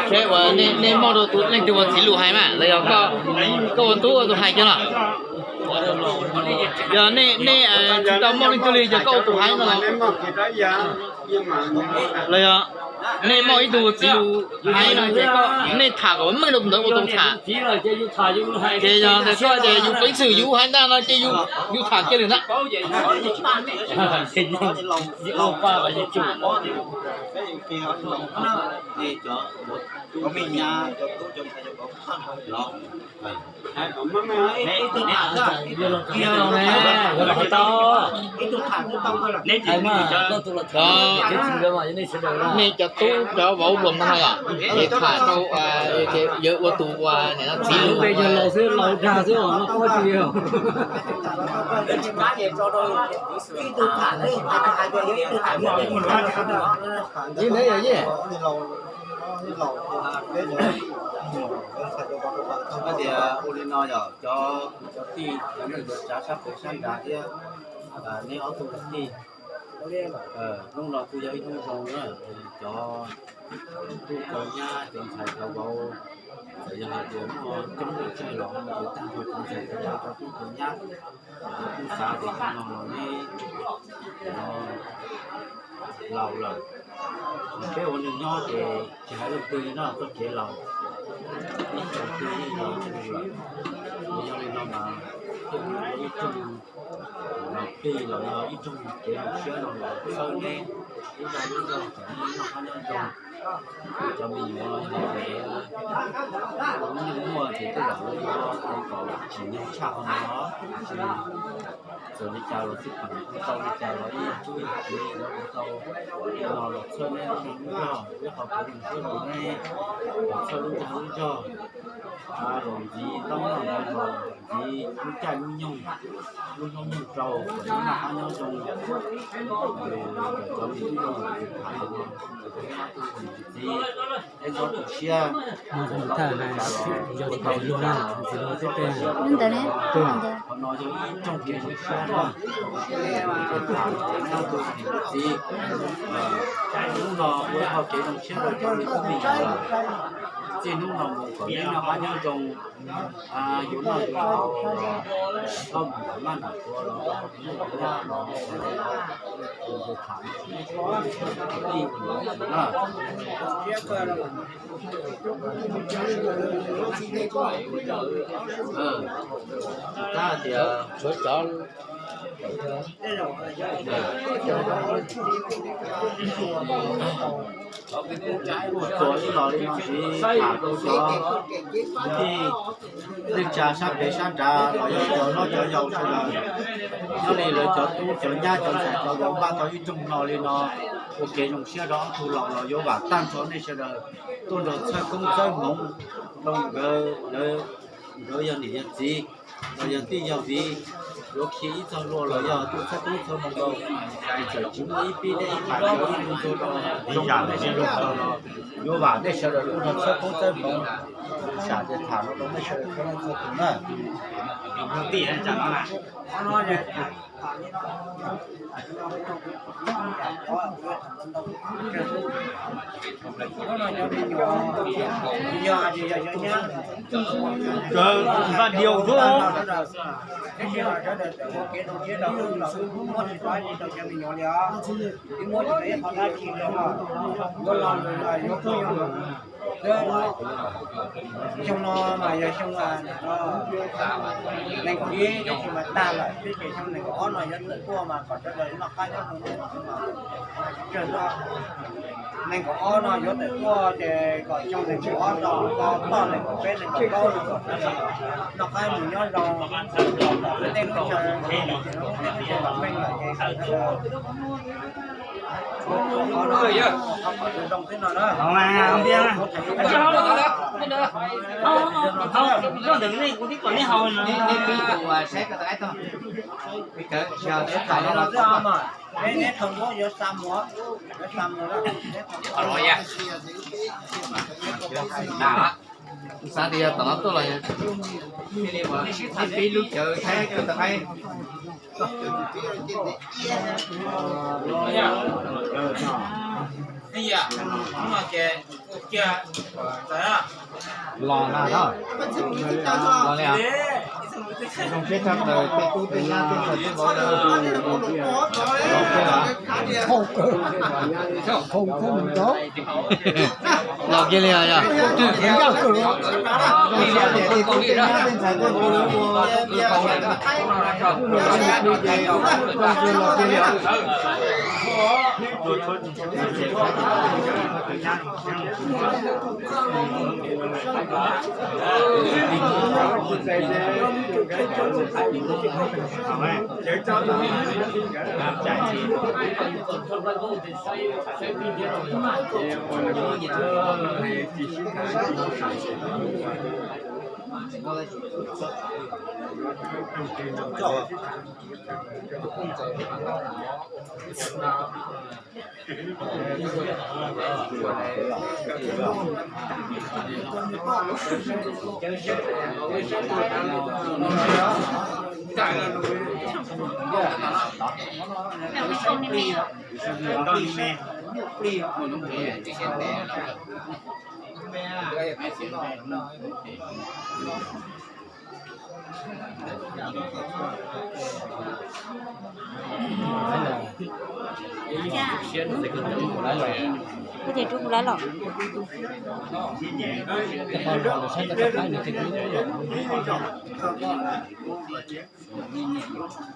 Seb uas nej muaj rau tus leej twg ua txiv lus hais mas los yog koj ua tub ua tus hais kiag los? Yog nej, nej tsis tau muaj leej twg li ces koj ua tus hais no los? Los yog nej muaj ib tug txiv lus hais no ces nej tham kom meej rau tus ntawd ua tus tham. Ces yog tias koj ces yus peev xwm yus hais ntag no ces yus tham kiag lawm ntag. Nej cov tub cov vauv luag no yog ces tham rau, yawg ua tus ua txiv lus. Tias ua li no yog cov kwv cov tij cov neej cov tsav sab pem sab nrad thiab neb ob tug kwv tij, hnub no kuj yog ib hnub zoo na, cov tub cov nyab cov ntxhais cov vauv, txawm yog hais tias muaj coob muaj tsawg los hais tias tag nrho cov ntxhais cov vauv cov tub cov nyab, kuv xav tias no los neb laus lawm. Peb ua neeg nyob ces tsis hais leej twg no txoj kev laus, ib tsoom twg yeej laus lawm. Yog li no mas thiaj ua ib tsoom laus plig los yog ib tsoom kev zoo siab no los txhawb neb lub dag lub zog kom neb noj qab nyob zoo. Cov me nyuam los yog tias lawv lub neej muaj ces tej zaum lawv yuav ua kom tsim nyog tshaj qhov no, tab sis txawm li cas los xij peem kuj tau li cas los ib yam tub yam kiv lawv kuj tau no los txhawb neb lub dag lub zog, ib qho kev zoo siab rau neb, los txhawb lub dag lub zog, los ntxiv ntaub noj ntxiv haus, ntxiv lub caij lub nyoog, lub hnub nyoog rau kom neb noj qab nyob zoo. Cov me tub ntxhais txiv, neb txhob tu siab, qhov no yog ib tsoom kev zoo siab na. Txiv, hnub no ua ib qho kev zoo siab rau cov me tub me nyuam lawm. Txij hnub no mus kom neb noj qab nyob zoo, yuav noj yuav haus los, koj mus nram maj nram tuav los, mus nram nyab los, mus tham tij na. Tab tias tshuav cov kuj txuas ib los li no ntxiv tham rau cov kwv tij neej tsa sab pem sab nrad los yog cov hlob cov yau sawv daws, nyob li lawv cov tub cov nyab cov ntxhais cov vauv npaj tau ib rooj hno li no, ua kev zoo siab rau ob tug laus los yuav vam tag nrho nej sawv daws tuaj nrog txhawb koob txhawb hmoov rau nkawd, nkawd yog niam yog txiv los yog tij yog viv, yuav khi ib txog luag los yog tuaj txhawb koob txhawb hmoov rau, txawm tsis muaj ib pib dej ib pam ib tug ntxuag rau zoo rau nej sawv daws los yuav vam nej sawv daws tuaj nrog txhawb koob txhawb hmoov, sam tias tham no rau nej sawv daws txhua leej txhua tus na. Vaj diau xwb. Xyoo no mas yog xyoo nees nkaum ib tab sis mas tag lawm, tab sis xyoo nees nkaum ob no yuav tawm tuaj mas kom sawv daws noj qab nyob zoo, tsawg zog. Nees nkaum ob no yuav tawm tuaj ces kom xyoo nees nkaum ob no toj nees nkaum peb nees nkaum plaub no kom sawv daws noj qab mus nyob zoo, kom tej lub chaw, tej lub chaw los meej lawm ces kom sawv daws Xav tias yog tom no tuaj los yog peb lub cawv Thaib cawv tau qaib. Los na, los li. Zoo siab tshaj plaws tej tub tej nyab tej ntxhais tej vauv. Los kiag li os. Zoo siab tias tej tub tej nyab tej ntxhais tej vauv ua zoo siab plig ces zoo siab los kiag li os. Ces rub kuv lawv los.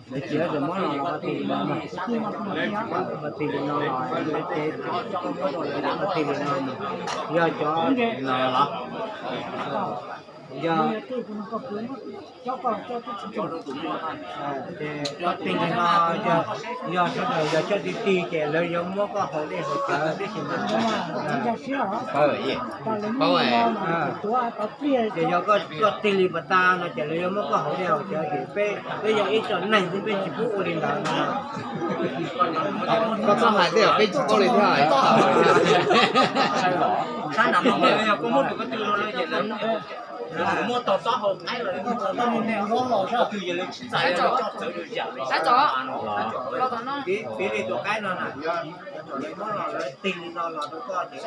Lawv cia muab los ua tig li no, ua tig li no, ua tig li no, yog cov no los, yog ua tig li no, yog sawv daws yog coj tig tig ces lawv yuav muab koj haus dej haus cawv tib si mas. Ces yog koj tig li pas tas no ces lawv yuav muab koj haus dej haus cawv ces peb, peb yog ib tsoom neeg xwb peb tsis pub ua li ntawd no. Koj txhob hais tej yam peb tsis paub li thiab. Sab nram no yog koj muab rau koj twg los lawv ces lawv muab tau taub hau qaib los, twg yog lawv tsis txais los coj txawv rau yam li. Piv li tus qaib no na, yog lawv muab los lawv tig li no los rau koj ces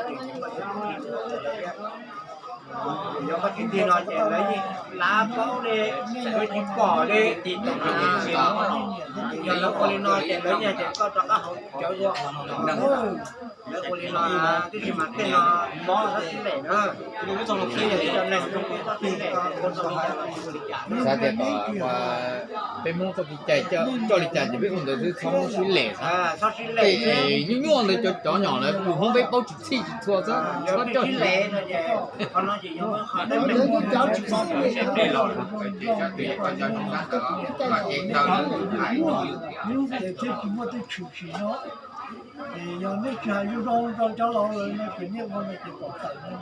yog koj tsis tig no ces lawv yeej lav paub li, lawv tsis pom li. Yog lawv ua li no ces lawv yeej tias koj rov qab haus cawv dua. Lawv ua li no tib si mas tej no mob sab sib lem na. Ib tsoom neeg zoo li koj tib lem ua tau li cas los tsis ua li cas. Xav tias kom peb Hmoob txoj kev cai coj li cas ces peb ua ntawd xwb, txhob muab sib lem. Txhob sib lem, nyuaj nyuaj ntawd cov cov nyom lawv pw Hmoob peb paub tsis txhij tsis txhua xwb, txhob coj sib lem. Yog nej tsis hais zoo zoo rau cov laus lawm no ces nej ua no ces kom tawm no.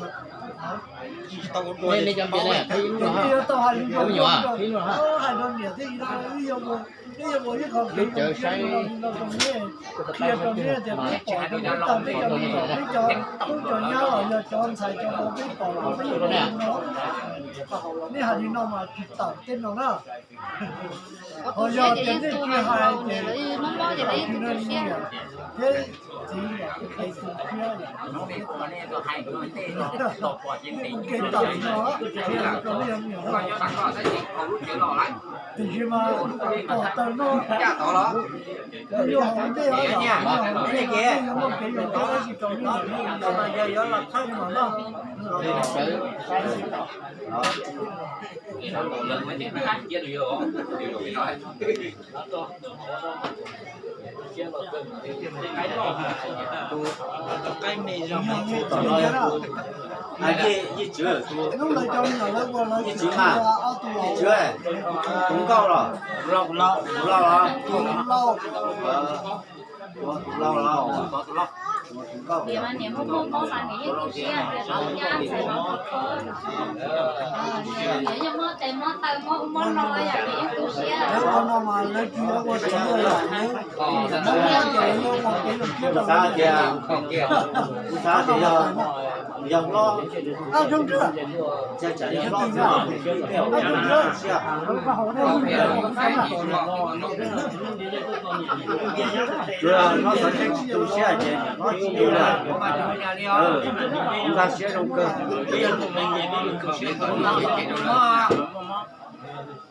Nej cov npias ne, ib lub no, ib lub no, hais rau niam thiab txiv no, ib yam ua ib qho kev zoo siab li no li no rau nej, qhia rau nej tias peb pom tau peb cov me nyuam, peb cov tub cov nyab los yog cov ntxhais cov vauv peb pom tau peb yam li no. Nej hais li no mas tsis tawm tej no na. Ho yog tias nej tsis hais ces tsis no li niam thiab txiv yom, kev tu siab yom, kev tawm no, qhia rau nej yog me nyuam. Tiam sis mas pom tawm no, yuav haus dej, yuav haus dej, yuav muaj kev zoo siab dab tsi rau nej niam thiab txiv no, yuav los thawj no na. Hnub ntawd cov me nyuam lawv ua lawv tus lau, tus lau, tus lau los, tus lau los. Niam mas niam muaj muaj mob mas niam yeej tu siab tias rov nyab ntxhais no rau koj. Niam yog muab tes muab taw muab ub muab no yom niam yeej tu siab. Xav tias, kuv xav tias yog, yog hlob, tsam yog hlob, hlob tu siab. Hlob xav tsis tu siab ces hlob tsis tu lawm. Nkag siab zoo kawg.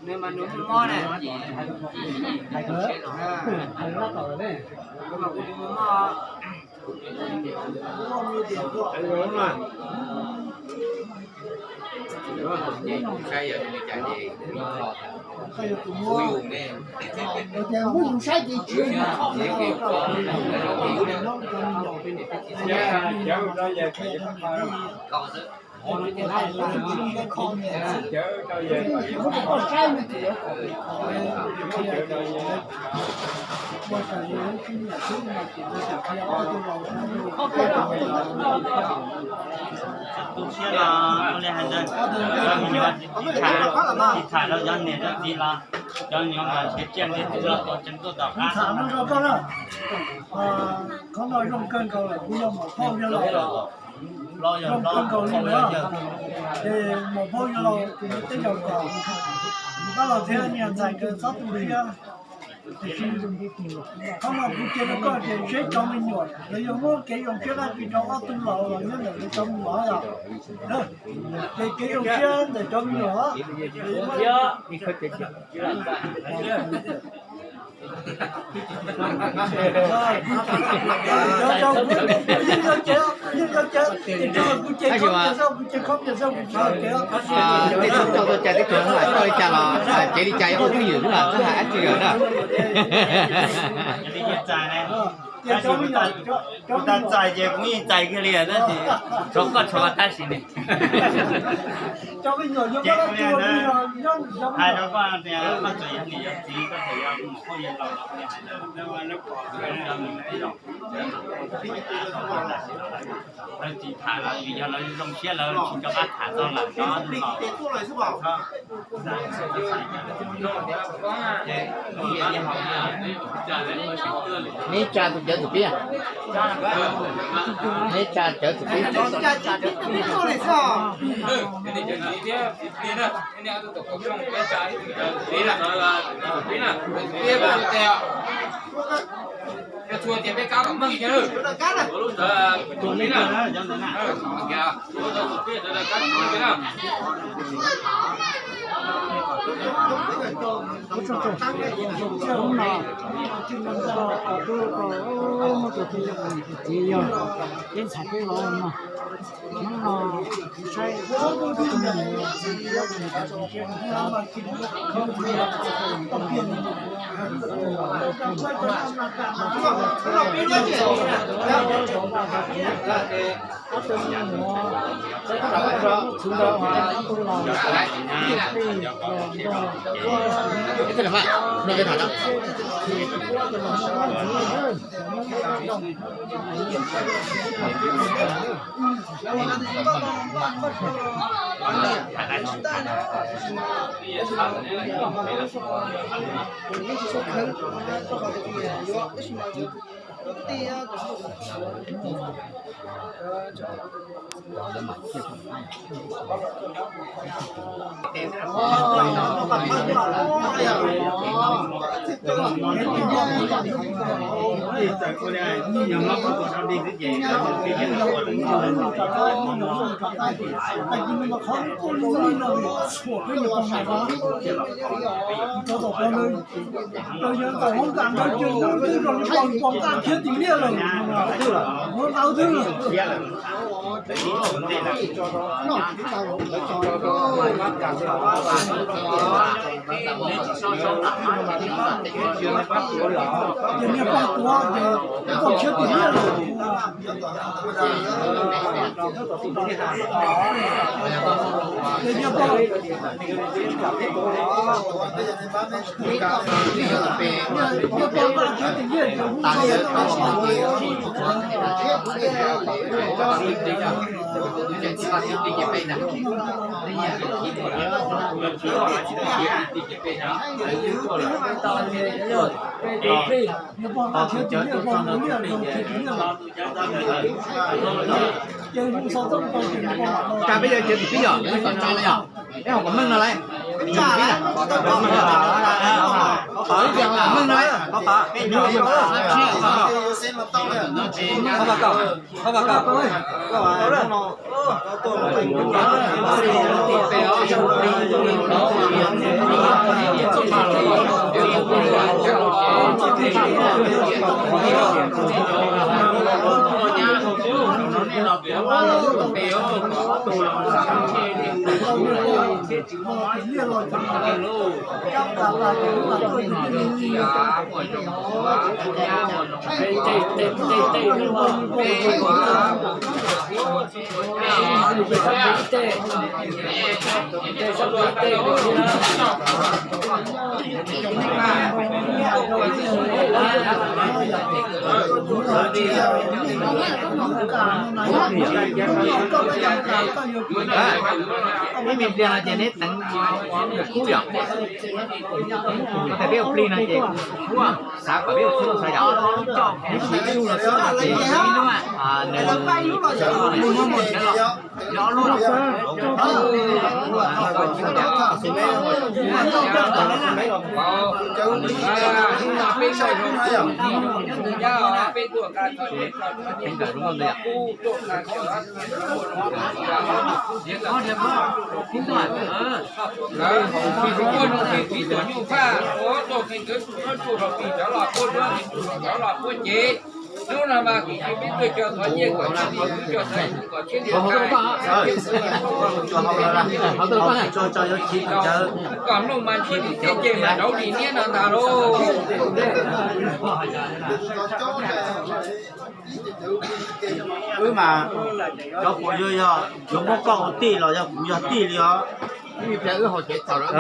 Nws mas nws muaj mob ne. Nws mas kuv tsis muaj mob. Tu siab los ua li hais ntawd, cov me nyuam tsis tham, tsis tham rau cov niam cov txiv los cov me nyuam mas nrhiav tsiaj nrhiav txhu los ua tseem tuaj tom qab. Qhov no zoo kawg nkaus lawm, kuv yog maum phauj yawg laus, zoo kawg nkaus li ntawd. Ces maum phauj yawg laus ces tej zaum kom pab los thiab niam ntxhais nkawd txhob tu siab. Tiam sis qhov no kuv cia rau koj ces seb cov me nyuam lawv yuav muab kev zoo siab dab tsi rau ob tug laus los nyob ntawm lawv cov me nyuam yom. Ces kev zoo siab ntawm cov me nyuam Tej tug coj tuaj cai teb tug lam coj li cas los cev li cas ua twj ywm xwb los txhob hais dab tsi lawm na. Kuv txais ces kuv yeej txais kiag li tab sis tshuav koj tshuav tab sis ne. Ces kuv hais rau koj tias koj txawm yog niam yog txiv, koj txawm yog muam phauj yawg laus los kuv hais rau koj, lawv tsis tham lawv vim yog lawv zoo siab lawv tsis rov qab tham txog lawm no. Neb tsa tus cawv tus pib, neb tsa cawv tus pib. Hnub no kuv saib ob tug me nyuam, ob tug me nyuam txhua ntawd ob tug laus, Rau yawg ntawm hoob kas ntawd ces ua twb zoo li pom pom nqaj khiav tim liaj lawm. Ua nqa twb lawm. Ces niag pog tuav ces pog khiav tim liaj lawm. Ces niag pog, niag pog nqa khiav tim liaj ces hu txog Cas peb yog cov tib yom, peb kom tso li yom. Peb hos kom meej no lauj. Qhov qhov ib tias meej no lauj, qhov qhov. Qhov vas kaum, qhov vas kaum. Ib me pliag no ces neb teev kub yom. Koj tias peb ua plig no ces kuv xav kom peb ua kub xav yom. Nws ib lub no xwb ces ib lub, nws ob lub. Hnub no mas kuv cia peb tuaj cog thov nyiaj kom tsis li kuv cog thov kom thiaj li tau. Kom mloog mas ntsib li thiab ces mas rauv li niab no ntag lauj. Wb mas cov puas yog, yog yuav muab koj ua tij los yog kuv yog tij li os. Wb haus cev txaus lawm.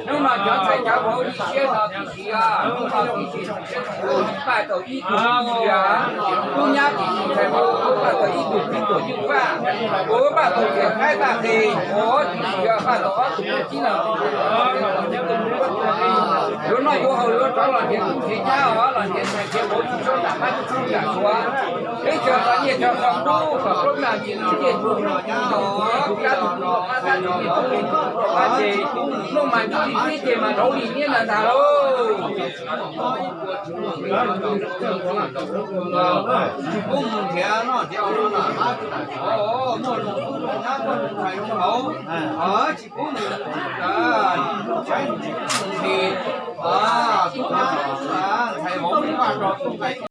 Hnub no cov ntxhais cov vauv ib siab no tiam sis, hnub no tiam sis paj tau ib tug txiv, tub nyab tiam sis ntxhais vauv paj tau ib tug txiv tuam ywj vaj, kuv paj tau tias qaib paj qe, ua tiam sis paj tau ob tug txiv lawm. Yuav noj yuav haus yuav rov los nrhiav tub nrhiav nyab os, los nrhiav ntxhais nrhiav vauv tsis txhob nram qab tsis txhob nram suav. Peb cog txog nyiaj cog txog kub kom plaub nag ntsis ntxhiab ntuj los nyob tos kab tus tus los qab tab tus tus los qab ces, nuj mas ntuj li tib ces mas rauv li niab ntag ntag lauj. Tsis pub mus nrhiav noj nrhiav haus no na, muaj zoo tub muaj nyab muaj zoo ntxhais zoo vauv, tsis pub nws, saib nws tsis pub nws nrhiav, tub nyab ntxhais vauv vaj rau tub nqaij.